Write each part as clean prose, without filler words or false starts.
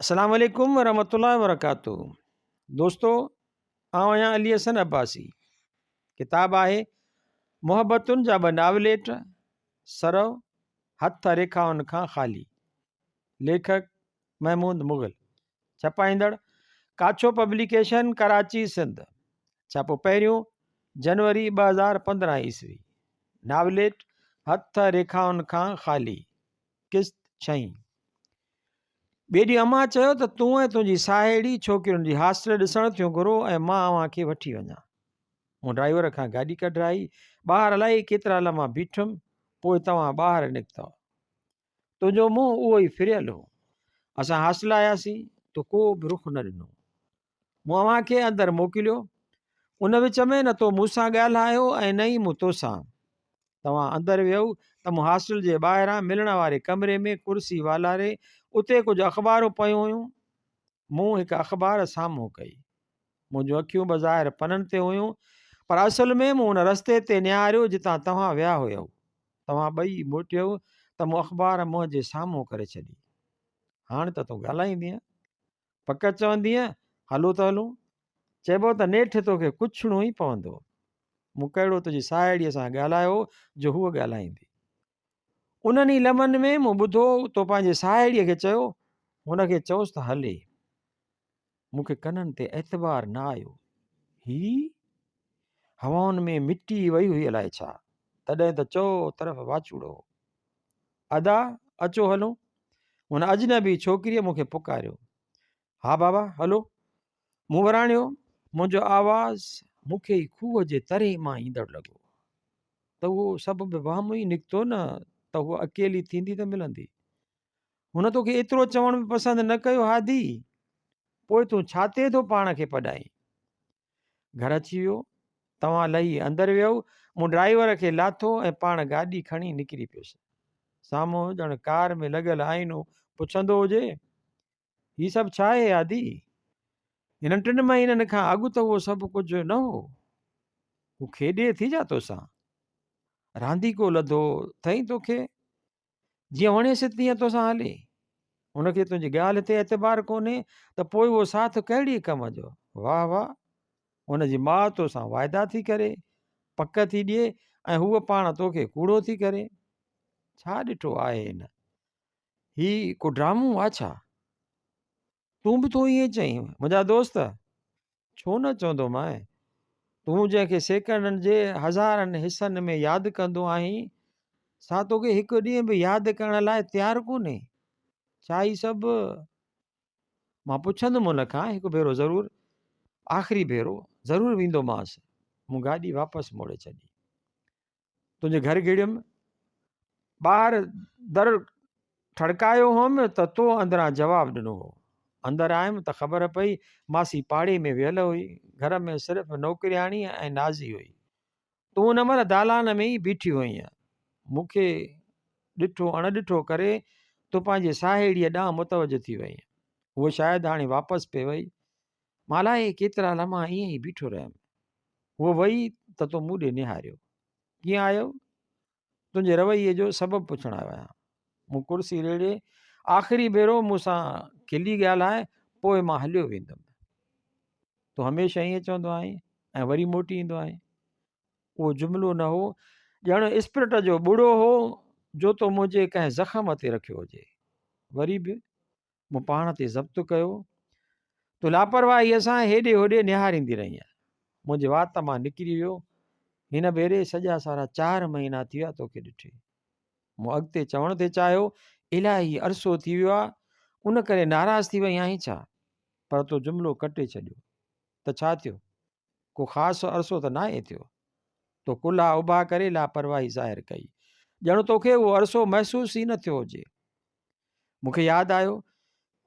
السلام عليڪم ورحمة الله وبرڪاته دوستو آئون آهيان علي حسن عباسي ڪتاب آهي محبتن جا ٻه ناوليٽ سرو هٿ ريکائن کان خالي ليکڪ محمود مغل ڇپائيندڙ ڪاڇو پبليڪيشن ڪراچي سنڌ ڇاپو پهريون جنوري 2015 عيسوي ناوليٽ هٿ ريکائن کان خالي قسط ڇهين. ٻئي ڏينهن امان چيو ته تون ۽ تنهنجي ساهيڙي ڇوڪرين جي هاسٽل ڏسڻ ٿيون گهرو ۽ مان اوهان کي وٺي وڃان. مون ڊرائيور کان گاڏي ڪڍرائي. ٻاهر الائي ڪيترا لمحا بيٺم، پوء توهان ٻاهر نڪتؤ. تنهنجو منهن اهو ئي ڦريل هو. اسان هاسٽل آياسين، تو ڪو به رخ نه ڏنو. مون اوهان کي اندر موڪليو. ان وچ ۾ نه تو مون سان ڳالهايو ۽ نه ئي مون توسان. توهان اندر ويئو ته مون هاسٽل جي ٻاهران ملڻ واري ڪمري ۾ ڪرسي والاري اتي ڪجهه اخبارون پيون هيون. مون هڪ اخبار سامهون ڪئي. منهنجون اکيون بظاهر پنن تي هيون پر اصل ۾ مون ان رستي تي نهاريو جتان توهان ويا هيئو. توهان ٻئي موٽيئو ته مون اخبار منهن جي سامهون ڪري ڇڏي. هاڻ ته تون ڳالهائيندينء. پڪ چوندينء، هلو ته هلون. چئبو ته نيٺ توکي ڪڇڻو ئي پوندو. مون ڪهڙو تنهنجي ساهيڙيء سان ڳالهايو جو هوء ڳالهائيندي. انهن ئي لمحن ۾ مون ٻڌو تو پنهنجي ساهيڙيء کي چيو، هن کي چئوس ته هلي. مون کي ڪنن تي اعتبار نه آيو. هي هوائن ۾ مٽي وئي هئي الائي ڇا؟ تڏهن ته چؤ طرف واچوڙو هو. ادا، اچو هلون. هن اجنبي ڇوڪريء مون کي پڪاريو. ها بابا، هلو. مون وراڻيو. منهنجو آواز مون کي ئي کوهه جي تري مان ايندڙ لڳو. ته اهو سڀ به وهم ئي نڪتو نه ته هوء اڪيلي ٿيندي ته ملندي. هن توکي ايترو چوڻ به پسند نه ڪيو هادي! پوء تون ڇا تي ٿو پاڻ کي پڏائين؟ گهر اچي ويو. توهان لهي اندر ويئو. مون ڊرائيور کي لاٿو ۽ پاڻ گاڏي کڻي نڪري پيس. سامهون ڄڻ ڪار ۾ لڳل آئينو پڇندو هجي، هي سڀ ڇا آهي هادي؟ هنن ٽن مهينن کان اڳ ته اهو سڀ ڪجهه نه هو. هو کيڏي ٿي ڇا توسان؟ رانديڪو لڌو اٿئي توکي؟ جيئن وڻيس تيئن توسان هلي. هن کي تنهنجي ڳالهه تي اعتبار ڪونهي ته پوء اهو ساٿ ڪهڙي ڪم جو؟ واهه واهه! هن جي ماء توسان واعدا ٿي ڪري، پڪ ٿي ڏئي ۽ هوء پاڻ توکي ڪوڙو ٿي ڪري. ڇا ڏٺو آهي هن؟ هي ڪو ڊرامو آ ڇا؟ تون به ٿو ائين چئين منهنجا دوست؟ ڇو نه چوندومانء؟ تون جنهن کي سيڪنڊن جي هزارن حصن ۾ ياد ڪندو آهين، سا توکي هڪ ڏينهن به ياد ڪرڻ لاء تيار ڪونهي. ڇا هي سڀ؟ مان پڇندم هن کان هڪ ڀيرو ضرور، آخري ڀيرو ضرور ويندومانس. مون گاڏي واپس موڙي ڇڏي. تنهنجي گهر گهڙيم، ٻاهر در ٺڙڪايو هئم ته تو اندران جواب ڏنو هو. اندر آيم ته خبر پئي ماسي پاڙي ۾ ويل هئي. گهر ۾ صرف نوڪرياڻي ۽ نازي هئي. تون ان مهل دالان ۾ ئي بيٺي هئينء. مون کي ڏٺو اڻ ڏٺو ڪري تون پنهنجي ساهيڙيء ڏانهن متوجه ٿي وئينء. هوء شايد هاڻي واپس پئي وئي. مان الائي ڪيترا لمحا ائين ئي بيٺو رهيم. هوء وئي ته تو مون ڏي نهاريو. ڪيئن آيو؟ تنهنجي رويي جو سبب پڇڻ آيو آهيان. مون ڪرسي ريڙهي، آخري ڀيرو مون سان کلي ڳالهاء، پوء مان هليو ويندم. تون هميشه ائين چوندو آهين ۽ وري موٽي ايندو آهين. اهو جملو نه هو، ڄڻ اسپرٽ جو ٻڙو هو، جو تو منهنجي ڪنهن زخم تي رکيو هجي. وري به مون پاڻ تي ضبط ڪيو. تون لاپرواهيء سان هيڏي هوڏي نهاريندي رهينء. منهنجي وات مان نڪري ويو، هن ڀيري سڄا سارا چار مهينا ٿي ويا توکي ڏٺي. مون اڳتي چوڻ ٿي چاهيو، الاهي عرصو ٿي ويو آ، ان ڪري ناراض ٿي وئي آهين ڇا؟ پر تو جملو ڪٽي ڇڏيو. ته ڇا ٿيو؟ ڪو خاص عرصو ته ناهي ٿيو. تو ڪلها اڀا ڪري لاپرواهي ظاهر ڪئي. ڄڻ توکي اهو عرصو محسوس ئي نه ٿيو هجي. مون کي ياد آيو،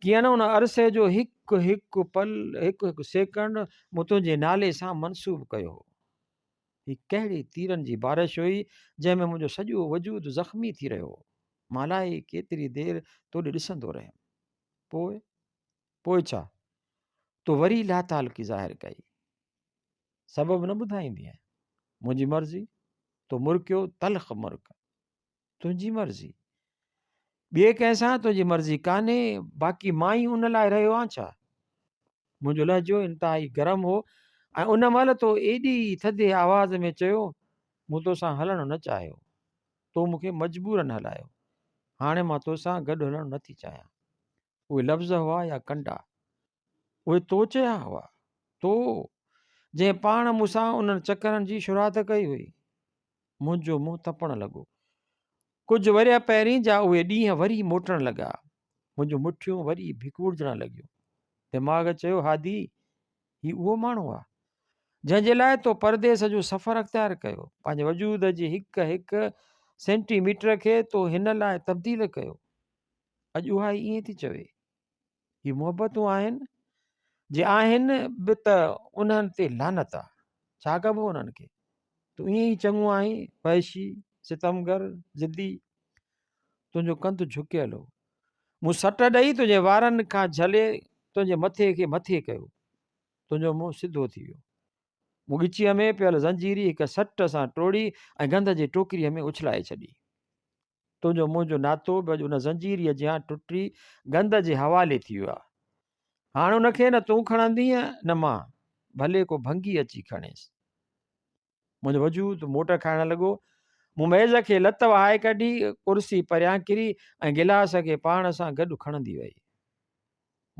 ڪيئن نه ان عرصي جو هڪ هڪ پل، هڪ هڪ سيڪنڊ مون تنهنجي نالي سان منسوب ڪيو هو. هي ڪهڙي تيرن جي بارش هئي، جنهن ۾ منهنجو سڄو وجود زخمي ٿي رهيو هو. مان الائي ڪيتري دير توڏي ڏسندو رهيم. پوء؟ پوء ڇا؟ تو وري لاتعلقي ظاهر ڪئي. سبب نه ٻڌائيندينء؟ منهنجي مرضي. تو مرڪيو، تلخ مرڪ. تنهنجي مرضي. ٻئي ڪنهن سان تنهنجي مرضي ڪانهي، باقي مان ئي ان لاء رهيو آهيان ڇا؟ منهنجو لهجو انتهائي گرم هو ۽ ان مهل تو ايڏي ئي ٿڌي آواز ۾ چيو، مون توسان هلڻ نه چاهيو. تو مون کي مجبورن هلايو. هاڻي مان توسان گڏ هلڻ نه ٿي چاهيان. اهي لفظ هئا يا ڪنڊا؟ اهي تو چيا هئا. تو، جنهن پاڻ مون سان انهن چڪرن جي شروعات ڪئي هئي. منهنجو منهن تپڻ لڳو. ڪجهه ورهيه پهرين جا اهي ڏينهن وري موٽڻ لڳا. منهنجون مٺيون وري ڀڪوڙجڻ لڳيون. دماغ چيو، هادي، هي اهو ماڻهو آ، جنهن جي لاء تو پرديس جو سفر اختيار ڪيو. پنهنجي وجود جي هڪ هڪ سينٽي ميٽر کي تو هن لاء تبديل ڪيو. اڄ اها ئي ائين ٿي چوي. هي محبتون آهن، جي آهن به ته انهن تي لعنت آ. ڇا ڪبو انهن کي؟ تون ائين ئي چڱو آهين، وحشي، ستمگر، ضدي. تنهنجو ڪنڌ جهڪيل هو. مون سٽ ڏئي تنهنجي وارن کان جهلي تنهنجي مٿي کي مٿي ڪيو. تنهنجو منهن سڌو ٿي ويو. مون ڳچيء ۾ پيل زنجيري هڪ سٽ سان ٽوڙي ۽ گند جي ٽوڪريء ۾ اڇلائي ڇڏي. تنهنجو منهنجو ناتو به اڄ ان زنجيريء جيان ٽٽي گند جي حوالي ٿي ويو آهي. هاڻ ان کي نه تون کڻندينء نه مان، ڀلي ڪو ڀنگي اچي کڻيس. منهنجو وجود موٽ کائڻ لڳو. مون ميز کي لت وهائي ڪڍي، ڪرسي پريان ڪري ۽ گلاس کي پاڻ سان گڏ کڻندي وئي.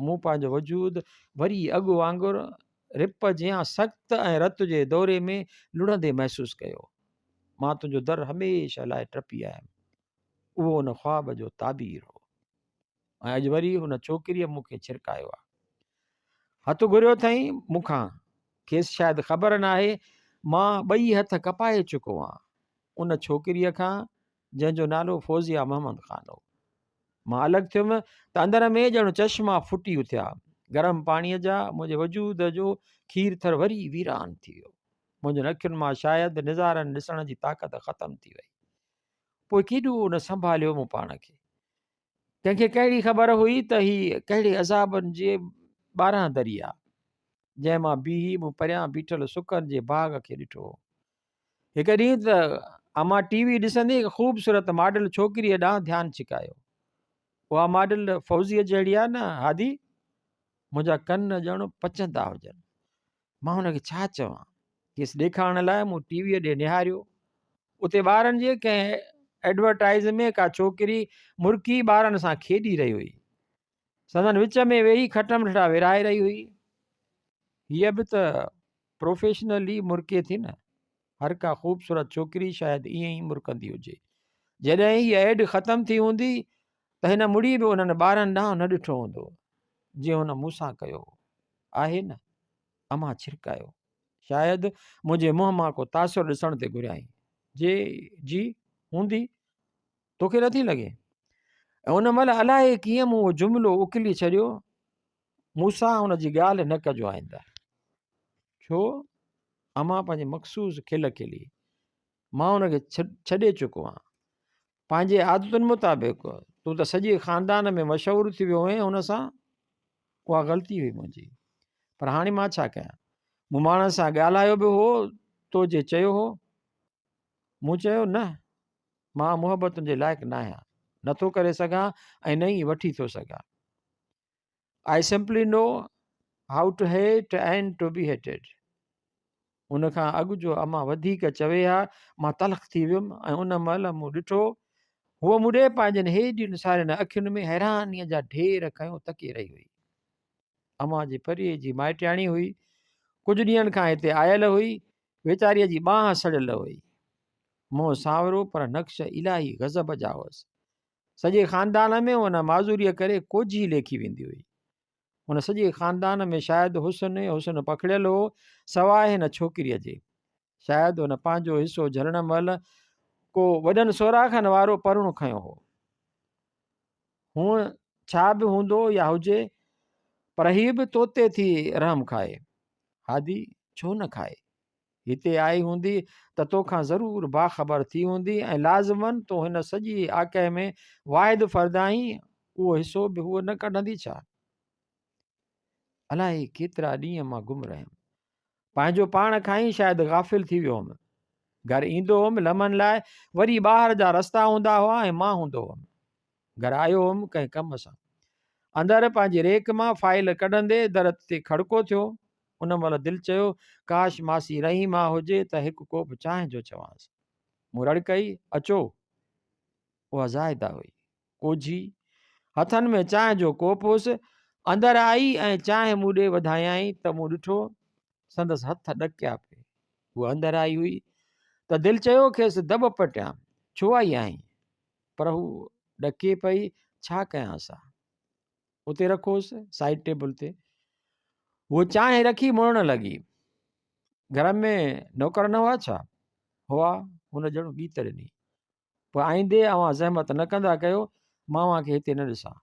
مون پنهنجو وجود وري اڳ وانگر رپ جيان سخت ۽ رت جي دوري ۾ لڙهندي محسوس ڪيو. مان تنهنجو در هميشه لاء ٽپي آيم. اهو ان خواب جو تعبير هو. ۽ اڄ وري هن ڇوڪريء مون کي ڇرڪايو آهي. هٿ گهريو اٿئين مون کان. کيس شايد خبر ناهي مان ٻئي هٿ ڪپائي چڪو آهيان. ان ڇوڪريء کان جنهن جو نالو فوزيه محمد خان هو. مان الڳ ٿيم ته اندر ۾ ڄڻ چشما ڦٽي اٿيا. گرم پاڻيء جا منهنجي وجود جو کير ٿر وري ويران ٿي ويو. منهنجن اکين مان شايد نظارن ڏسڻ جي طاقت ختم ٿي وئي. پوء ڪيڏو نه سنڀاليو مون پاڻ کي. ڪنهن کي ڪهڙي خبر هئي ته هي ڪهڙي عذابن جي 12 دري آ، جنهن مان بيهي مون پريان بيٺل سڪن جي باغ کي ڏٺو هو. هڪ ڏينهن ته امان ٽي وي ڏسندي هڪ خوبصورت ماڊل ڇوڪريء ڏانهن ڌيان ڇڪايو. اها ماڊل فوزيء جهڙي آهي نه هادي؟ منهنجا ڪن ڄڻ پچندا هجن. مان هن کي ڇا چوان؟ کيس ڏيکارڻ لاء مون ٽي ويء ڏي نهاريو. اتي ٻارن جي ڪنهن ايڊورٽائيز ۾ ڪا ڇوڪري مرڪي ٻارن سان کيڏي رهي هئي. سندن وچ ۾ ويهي کٽمٺڙا ورهائي رهي هئي. هيء به ته پروفيشنلي مرڪي ٿي نه. هر ڪا خوبصورت ڇوڪري شايد ائين ئي مرڪندي هجي. جڏهن هيء ايڊ ختم ٿي هوندي ته هن مڙي به انهن ٻارن ڏانهن نه ڏٺو هوندو، جيئن هن مون سان ڪيو هو. آهي نه؟ امان ڇرڪايو. شايد منهنجي منهن مان ڪو تاثر ڏسڻ تي گهريائين. جي، جي، هوندي. توکي نٿي لڳي؟ ۽ ان مهل الائي ڪيئن مون اهو جملو اڪلي ڇڏيو، مون سان ان جي ڳالهه نه ڪجو آئنده. ڇو؟ امان پنهنجي مخصوص کل کلي. مان ان کي ڇڏي چڪو آهيان. پنهنجي عادتن مطابق تون ته سڄي خاندان ۾ مشهور ٿي ويو هئين هن سان. اها غلطي هئي منهنجي. پر هاڻي مان ڇا ڪيان؟ مون ماڻهن سان ڳالهايو به هو، تو جي چيو هو. مون چيو، نه، مان محبتن جي لائق ناهيان. نه ٿو ڪري سگهان ۽ نه ئي وٺي ٿو سگهان. I simply know how to hate and to be hated. ان کان اڳ جو امان وڌيڪ چوي ها، مان تلخ ٿي ويم ۽ ان مهل مون ڏٺو، هوء مون ڏي پنهنجين هيڏين سارين اکين ۾ حيرانيء جا ڍير کنيو تڪي رهي هئي. امان جي پريء جي مائٽياڻي هئي. ڪجهه ڏينهن کان هتي آيل هئي. ويچاريء جي ٻانهن سڙيل هئي. منهن سانورو پر نقش الاهي غضب جا هئس. سڄي خاندان ۾ ان معذوريء ڪري ڪوجهي ليکي ويندي هئي. هن سڄي خاندان ۾ شايد حسن ئي حسن پکڙيل هو، سواء هن ڇوڪريء جي. شايد هن پنهنجو حصو جهلڻ مهل ڪو وڏن سوراخن وارو پرڻو کنيو هو. هونء ڇا به هوندو يا هجي، پر هيء به توتي ٿي رحم کائي. هادي، ڇو نه کائي؟ هتي آئي هوندي ته توکان ضرور باخبر ٿي هوندي ۽ لازماً تون هن سڄي آڪهه ۾ واحد فرد آهين، اهو حصو به هوء نه ڪڍندي ڇا؟ الائي ڪيترا ڏينهن مان گم رهيم. پنهنجو پاڻ کان ئي شايد غافل ٿي ويو هوم. گهر ايندو هوم لمحن لاء وري ٻاهر جا رستا هوندا هئا ۽ مان هوندو هوم. گهر آيو هوم ڪنهن ڪم سان. اندر پنهنجي ريڪ مان فائيل ڪڍندي در تي کڙڪو ٿيو. ان مهل دل چيو، ڪاش ماسي رحيما هجي ته هڪ ڪوپ چانهه جو چوانس. مون رڙ ڪئي، اچو. اها زاهده هئي. ڪوجهي. هٿن ۾ چانهه جو ڪوپ هوس. اندر آئي ۽ چانهه مون ڏي وڌايائين ته مون ڏٺو، سندس هٿ ڏڪيا پئي. هوء اندر آئي هئي ته دل چيو کيس دٻ پٽيان، ڇو آئي آهين؟ پر هوء ڏڪي پئي، ڇا ڪيانس ها؟ اتي رکوس، سائيڊ ٽيبل تي. هوء چانهه رکي مڙڻ لڳي. گهر ۾ نوڪر نه هئا ڇا؟ هئا، هن ڄڻ ڳيت ڏني. پوء آئيندي اوهان زحمت نه ڪندا ڪيو، مان اوهان کي هتي نه ڏسان.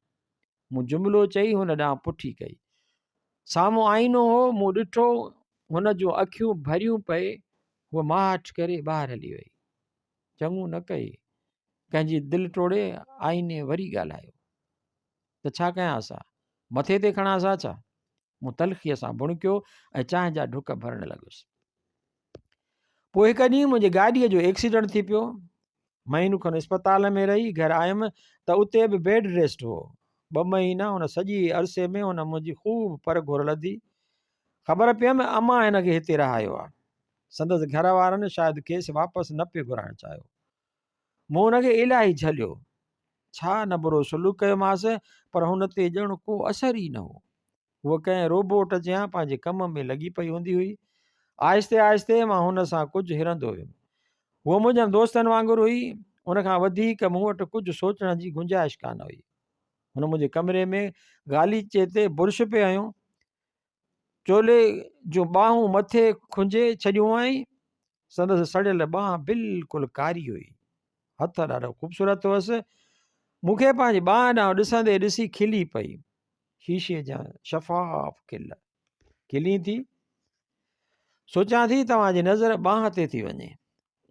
مون جملو چئي هن ڏانهن پٺي ڪئي. سامهون آئينو هو، مون ڏٺو هن جون اکيون ڀريون پئي، هوء ماٺ ڪري ٻاهر هلي وئي. چڱو نه ڪئي، ڪنهن جي دل ٽوڙي آئيني وري ڳالهايو ته ڇا ڪيانس ها؟ مٿي تي کڻانس ها ڇا؟ مون تلخيء سان ڀڻڪيو ۽ چانهه جا ڍڪ ڀرڻ لڳس. پوء هڪ ڏينهن منهنجي گاڏيء جو ايڪسيڊنٽ ٿي پيو. مهينو کن اسپتال ۾ رهي گهر آيم ته اتي به بيڊ ريسٽ هو. ٻه مهينا ان سڄي عرصي ۾ هن منهنجي خوب پر گهور لڌي. خبر پيم امان هن کي هتي رهايو آ. سندس گهر وارن شايد کيس واپس نه پئي گهرائڻ چاهيو. مون هن کي الاهي جهليو. ڇا نه برو سلوڪ ڪيومانس پر هن تي ڄڻ ڪو اثر ئي نه هو. هوء ڪنهن روبوٽ جيان پنهنجي ڪم ۾ لڳي پئي هوندي هئي. آهستي آهستي مان هن سان ڪجهه هرندو ويم. هوء منهنجن دوستن وانگر هئي. ان کان وڌيڪ مون وٽ ڪجهه سوچڻ جي گنجائش ڪانه هئي. هن منهنجي ڪمري ۾ غاليچي تي برش پئي هنيو. چولي جون ٻانهون مٿي کنجي ڇڏيون هئائين. سندس سڙيل ٻانهن بلڪل ڪاري هئي. هٿ ڏاڍو خوبصورت هئس. مون کي پنهنجي ٻانهن ڏانهن ڏسندي ڏسي کلي پئي. شيشي جيان شفاف کل. کلين ٿي. سوچيان ٿي توهان جي نظر ٻانهن تي ٿي وڃي.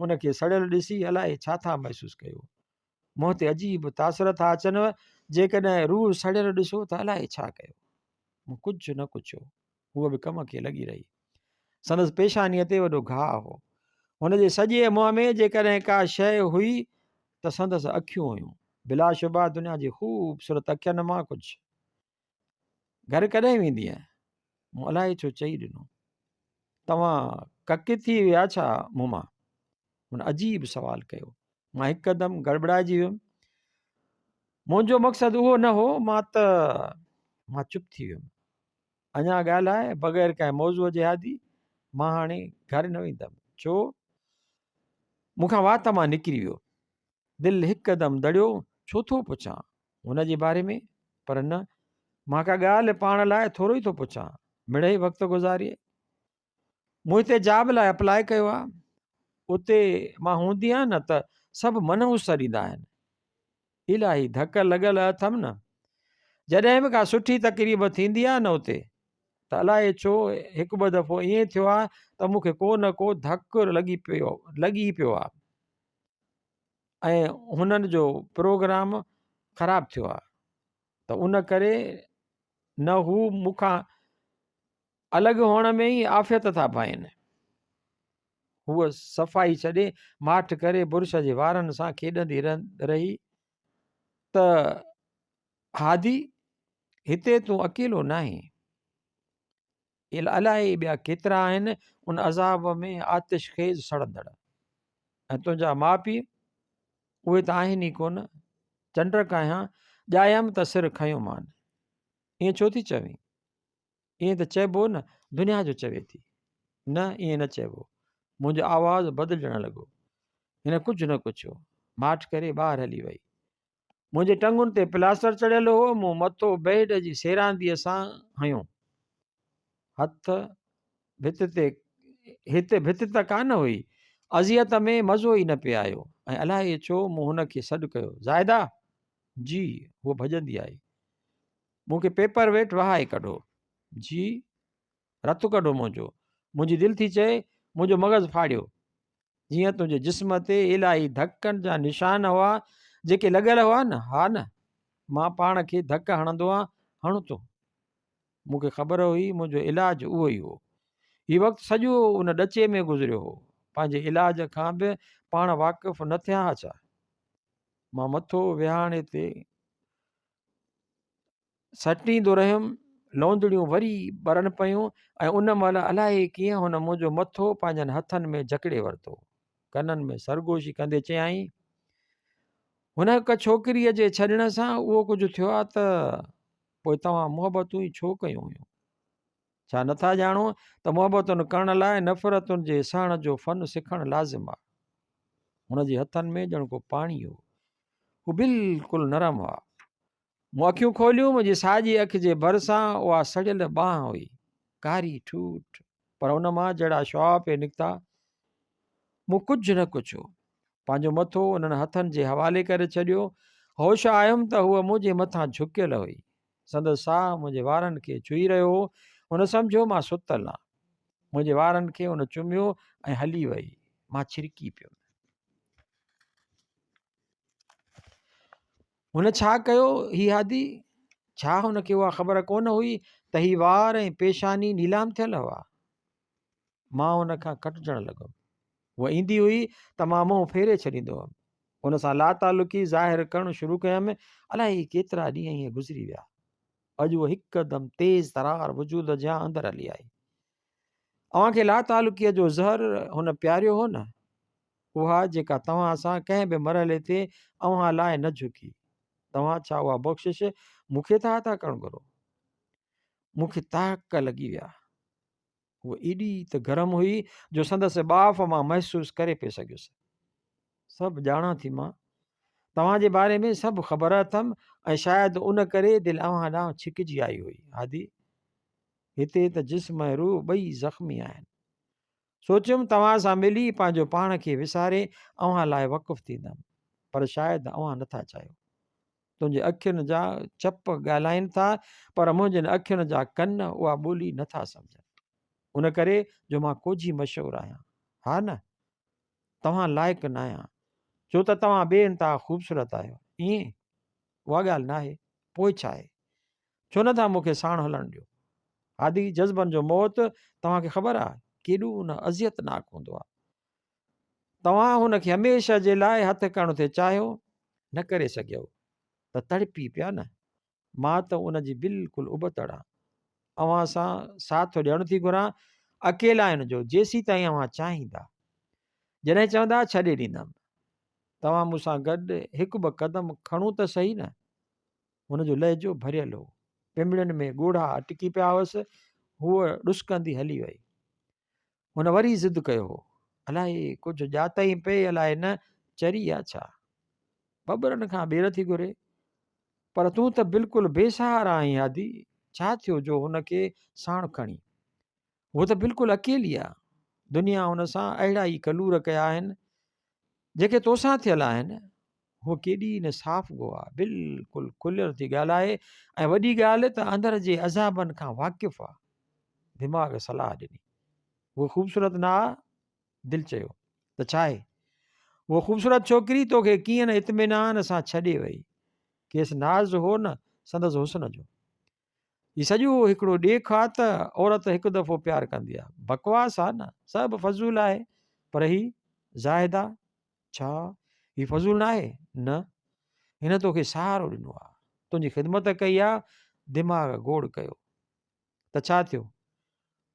ان کي سڙيل ڏسي الائي ڇا ٿا محسوس ڪيو. منهن تي عجيب تاثر ٿا اچنو. جيڪڏهن روح سڙيل ڏسو ته الائي ڇا ڪيو. مون ڪجهه نه ڪڇيو. هوء به ڪم کي لڳي رهي. سندس پيشانيء تي وڏو گهاء هو. هن جي سڄي منهن ۾ جيڪڏهن ڪا شيء هئي ته سندس اکيون هيون. بلاشبه دنيا جي خوبصورت اکين مان ڪجهه. گهر ڪڏهن ويندينء؟ مون الائي ڇو چئي ڏنو. توهان ڪڪ ٿي ويا ڇا مون مان؟ هن عجيب سوال ڪيو. مان هڪدم گڙٻڙائجي ويم. منهنجو مقصد اهو نه هو، مان ته. مان چپ ٿي ويم. اڃا ڳالهائي بغير ڪنهن موضوع جي هادي، مان هاڻي گهر نه ويندم. ڇو؟ مون کان وات مان نڪري ويو. دل هڪدم دڙيو، ڇو ٿو پڇان هن جي باري ۾؟ پر نه، مان ڪا ڳالهه پاڻ لاء ٿورو ئي ٿو پڇان. مڙئي وقت گذاري. مون هتي جاب لاء اپلاء ڪيو آهي. اتي مان هوندي آهيان نه ته سڀ منحوس سڏيندا آهن. الاهي ڌڪ لڳل اٿم نه. جڏهن به ڪا سٺي تقريب ٿيندي آهي نه اتي ته الائي ڇو هڪ ٻه دفعو ائين ٿيو آهي ته مون کي ڪو نه ڪو ڌڪ لڳي پيو لڳي پيو آهي ۽ هنن جو پروگرام خراب ٿيو آهي ته ان ڪري نه هو مون کان الڳ هئڻ ۾ ئي عافيت ٿا پائين. هوء صفائي ڇڏي ماٺ ڪري برش جي وارن سان کيڏندي رهي ته هادي هتي تون اڪيلو ناهين. الائي ٻيا ڪيترا آهن ان عذاب ۾ آتش خيز سڙندڙ. ۽ تنهنجا ماء پيء اهي ته آهن ئي ڪونه. چنڊ ڪاهيان ڄايم ته سر کنيومان. ائين ڇو ٿي چوين؟ ائين ته چئبو نه، دنيا جو چوي ٿي. نه، ائين نه چئبو. منهنجو آواز بدلجڻ لڳو. هن ڪجهه نه ڪڇيو. ماٺ ڪري ٻاهر هلي وئي. منهنجي ٽنگن تي پلاسٽر چڙهيل هو. مون مٿو بيڊ جي سيرانديء سان هنيو. هٿ ڀت تي، هت ڀت ته ڪانه هئي. اذيت ۾ مزو ئي نه پئي آيو ۽ الائي ڇو مون هن کي سڏ ڪيو، زاهده! جي، هوء ڀڄندي آئي. مون کي پيپر ويٽ وهائي ڪڍو. جي، رت ڪڍو منهنجو. منهنجي دل ٿي چئي، منهنجو مغز ڦاڙيو. جيئن تنهنجي جسم تي الاهي ڌڪن جا نشان هئا، جيڪي لڳل هئا نه؟ ها نه؟ مان پاڻ کي ڌڪ هڻندو آن، هڻ تون. مون کي خبر هئي، منهنجو علاج اهو ئي هو. هي وقت سڄو ان ڏچي ۾ گذريو هو. پنهنجي علاج کان به پاڻ واقف نه ٿيان ها ڇا؟ مان مٿو ويهاڻي تي سٽيندو رهيم، لوندڙيون وري ٻرن پيون ۽ ان مهل الائي ڪيئن هن منهنجو مٿو پنهنجن هٿن ۾ جڪڙي ورتو. ڪنن ۾ سرگوشي ڪندي چيائين، هن هڪ ڇوڪريء جي ڇڏڻ سان اهو ڪجهه ٿيو آ ته پوء توهان محبتون ئي ڇو ڪيون هيون؟ ڇا نٿا ڄاڻو ته محبتن ڪرڻ لاء نفرتن جي سهڻ جو فن سکڻ لازم آ؟ هن جي هٿن ۾ ڄڻ ڪو پاڻي هو. هو بلڪل نرم هئا. مون اکيون کوليون، منهنجي ساڄي اک جي ڀرسان اها سڙيل ٻانهن هئي، ڪاري ٺوٺ، پر ان مان جهڙا شعاع پئي نڪتا، مون ڪجهه نه ڪڇيو. پنهنجو مٿو انهن هٿن جي حوالي ڪري ڇڏيو. هوش آيم ته هوء منهنجي مٿان جهڪيل هئي. سندس ساهه منهنجي وارن کي ڇهي رهيو هو. هن سمجهيو مان ستل آهيان. منهنجي وارن کي هن چميو ۽ هلي وئي. مان ڇرڪي پيم. هن ڇا ڪيو هي هادي؟ ڇا هن کي اها خبر ڪونه هئي ته هي وار ۽ پيشاني نيلام ٿيل هئا؟ مان هن کان ڪٽجڻ لڳم. هوء ايندي هئي ته مان منهن ڦيري ڇڏيندو هئم. هن سان لاتعلقي ظاهر ڪرڻ شروع ڪيم. الائي ڪيترا ڏينهن ائين گذري ويا. اڄ هوء هڪدم تيز ترار وجود جيان اندر هلي آئي. اوهان کي لاتعلقيء جو زهر هن پياريو هو نه؟ اها جيڪا توهان سان ڪنهن به مرحلي تي اوهان لاء نه جهڪي. توهان ڇا اها بخشش مون کي ٿا عطا ڪرڻ گهرو؟ مون کي تاڪ لڳي ويا. هوء ايڏي ته گرم هئي جو سندس ٻاڦ مان محسوس ڪري پئي سگهيس. سڀ ڄاڻان ٿي مان. توهان جي باري ۾ سڀ خبر اٿم ۽ شايد ان ڪري دل اوهان ڏانهن ڇڪجي آئي هئي. هادي! هتي ته جسم ۽ روح ٻئي زخمي آهن. سوچيم توهان سان ملي پنهنجو پاڻ کي وساري اوهان لاء وقف ٿيندم، پر شايد اوهان نٿا چاهيو. تنهنجي اکين جا چپ ڳالهائين ٿا، پر منهنجين اکين جا ڪن اها ٻولي نٿا سمجهن. ان ڪري جو مان ڪوجهي مشهور آهيان. ها نه، توهان لائق ناهيان، ڇو ته توهان بي انتها خوبصورت آهيو. ائين؟ اها ڳالهه ناهي، پوء ڇا آهي؟ ڇو نه ٿا مون کي ساڻ هلڻ ڏيو؟ هادي جذبن جو موت توهان کي خبر آ ڪيڏو نه اذيتناڪ هوندو آ. توهان هن کي هميشه جي لاء هٿ ڪرڻ ٿي چاهيو، نه ڪري سگهيو ته تڙپي پيا نه. مان ته ان جي بلڪل ابتڙ آن. اوهان سان ساٿ ڏيڻ ٿي گهران، اڪيلائين جو، جيسيتائين اوهان چاهيندا. جڏهن چوندا ڇڏي ڏيندم. توهان مون سان گڏ هڪ ٻه قدم کڻو ته سهي نه. هن جو لهجو ڀريل هو. پنبڻين ۾ ڳوڙها اٽڪي پيا هئس. هوء ڏسڪندي هلي وئي. هن وري ضد ڪيو هو. الائي ڪجهه ڄاتائين پئي الائي نه، چري آ ڇا؟ ٻٻرن کان ٻير ٿي گهري. پر تون ته بلڪل بي سهارا آهين هادي، ڇا ٿيو جو هن کي ساڻ کڻي؟ هوء ته بلڪل اڪيلي آ. دنيا هن سان اهڙا ئي ڪلور ڪيا آهن، جيڪي توسان ٿيل آهن. هوء ڪيڏي نه صاف گو آ، بلڪل کليل ٿي ڳالهائي ۽ وڏي ڳالهه ته اندر جي عذابن کان واقف آ. دماغ صلاح ڏني. هوء خوبصورت نه آ؟ دل چيو ته ڇا آهي؟ هوء خوبصورت ڇوڪري توکي ڪيئن نه اطمينان سان ڇڏي وئي. کيس ناز هو نه سندس حسن جو. هي سڄو هڪڙو ڏيک آ ته عورت هڪ دفعو پيار ڪندي آ. بڪواس آ نه، سڀ فضول آهي. پر هي زاهده ڇا هي فضول ناهي؟ نه، هن توکي سهارو ڏنو آ، تنهنجي خدمت ڪئي آ، دماغ گوڙ ڪيو ته ڇا ٿيو؟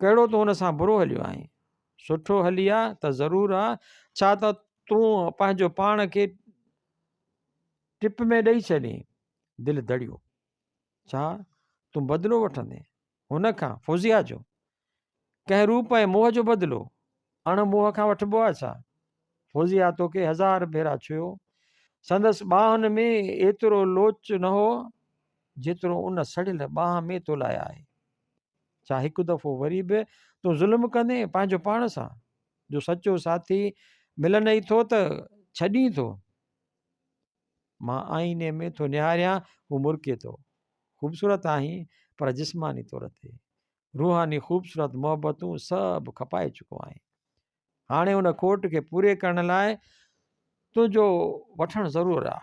ڪهڙو تون هن سان برو هليو آهين؟ سٺو هلي آ ته ضرور آ، ڇا ته تون پنهنجو پاڻ کي ٽپ ۾ ڏئي ڇڏين؟ دل دڙيو. ڇا تون بدلو وٺندين هن کان، فوزيا جو؟ ڪنهن روپ ۽ موهه جو بدلو اڻ موهه کان وٺبو آهي ڇا؟ فوزيا توکي هزار ڀيرا ڇهيو. سندس ٻانهن ۾ ايترو لوچ نه هو، جيترو ان سڙيل ٻانهن ۾ تو لاء آهي. ڇا هڪ دفعو وري به تون ظلم ڪندين پنهنجو پاڻ سان، جو سچو ساٿي ملنئي ٿو ته ڇڏين ٿو؟ مان آئيني ۾ ٿو نهاريان، هو مرڪي ٿو. خوبصورت آهين، پر جسماني طور تي. روحاني خوبصورت محبتون سڀ کپائي چڪو آهين. هاڻي ان کوٽ کي پوري ڪرڻ لاء تنهنجو وٺڻ ضرور آ.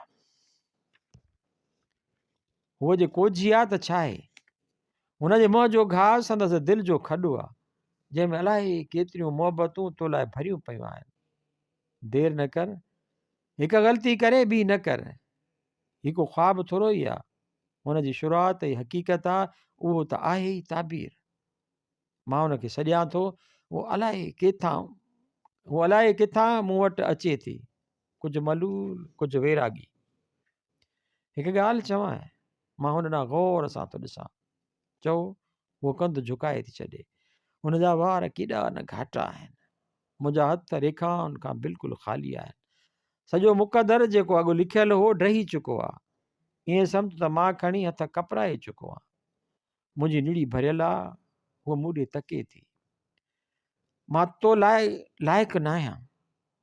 هوء جي ڪوجهي آ ته ڇا آهي؟ هن جي منهن جو گهاء سندس دل جو کڏو آ، جنهن ۾ الائي ڪيتريون محبتون تو لاء ڀريون پيون آهن. دير نه ڪر، هڪ غلطي ڪري ٻي نه ڪر. هي ڪو خواب ٿورو ئي آ. هن جي شروعات ئي حقيقت آ، اهو ته آهي ئي تعبير. مان هن کي سڏيان ٿو، هو الائي ڪيٿان، هو الائي ڪٿان مون وٽ اچي ٿي، ڪجهه ملول، ڪجهه ويراڳي. هڪ ڳالهه چوانء، مان هن ڏانهن غور سان ٿو ڏسان. چئو، هوء ڪنڌ جهڪائي ٿي ڇڏي. هن جا وار ڪيڏا نه گهاٽا آهن. منهنجا هٿ ريکائن کان بلڪل خالي آهن. سڄو مقدر جيڪو اڳ لکيل هو، ڊهي چڪو آ. ائين سمجهه ته مان کڻي هٿ ڪپرائي چڪو آهيان. منهنجي نڙي ڀريل آ، هوء مون ڏي تڪي ٿي. مان تو لاء لائق ناهيان.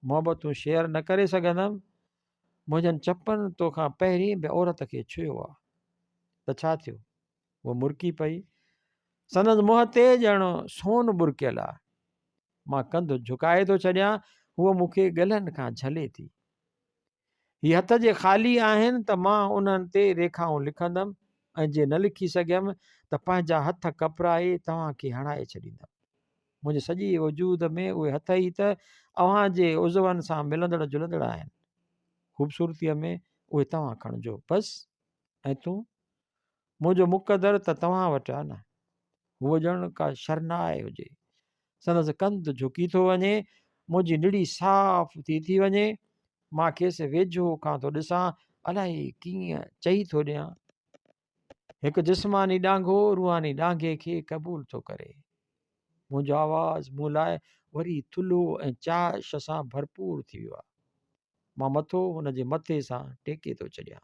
محبتون شيئر نه ڪري سگهندم. منهنجن چپن تو کان پهرين به عورت کي ڇهيو آ. ته ڇا ٿيو؟ هوء مرڪي پئي. سندس منهن تي ڄڻ سون ٻرڪيل آ. مان ڪنڌ جهڪائي ٿو ڇڏيان. هوء مون کي ڳلن کان جهلي ٿي. هي هٿ جي خالي آهن ته مان انهن تي ريکائون لکندم ۽ جي نه لکي سگهيم ته پنهنجا هٿ ڪپرائي توهان کي هڻائي ڇڏيندم. منهنجي سڄي وجود ۾ اهي هٿ ئي ته اوهان جي عضون سان ملندڙ جلندڙ آهن. خوبصورتيء ۾ اهي توهان کڻجو. بس! ۽ تون؟ منهنجو مقدر ته توهان وٽ آ نه. هوء ڄڻ ڪا شرنائي هجي. سندس ڪنڌ جهڪي ٿو وڃي. منهنجي نڙي صاف ٿي ٿي وڃي. مان کيس ويجهو کان ٿو ڏسان. الائي ڪيئن چئي ٿو ڏيان. هڪ جسماني ڏانگهو روحاني ڏانگهي کي قبول ٿو ڪري. منهنجو آواز مون لاء وري ٿلهو ۽ چاش سان ڀرپور ٿي ويو آهي. مان مٿو هن جي مٿي سان ٽيڪي ٿو ڇڏيان.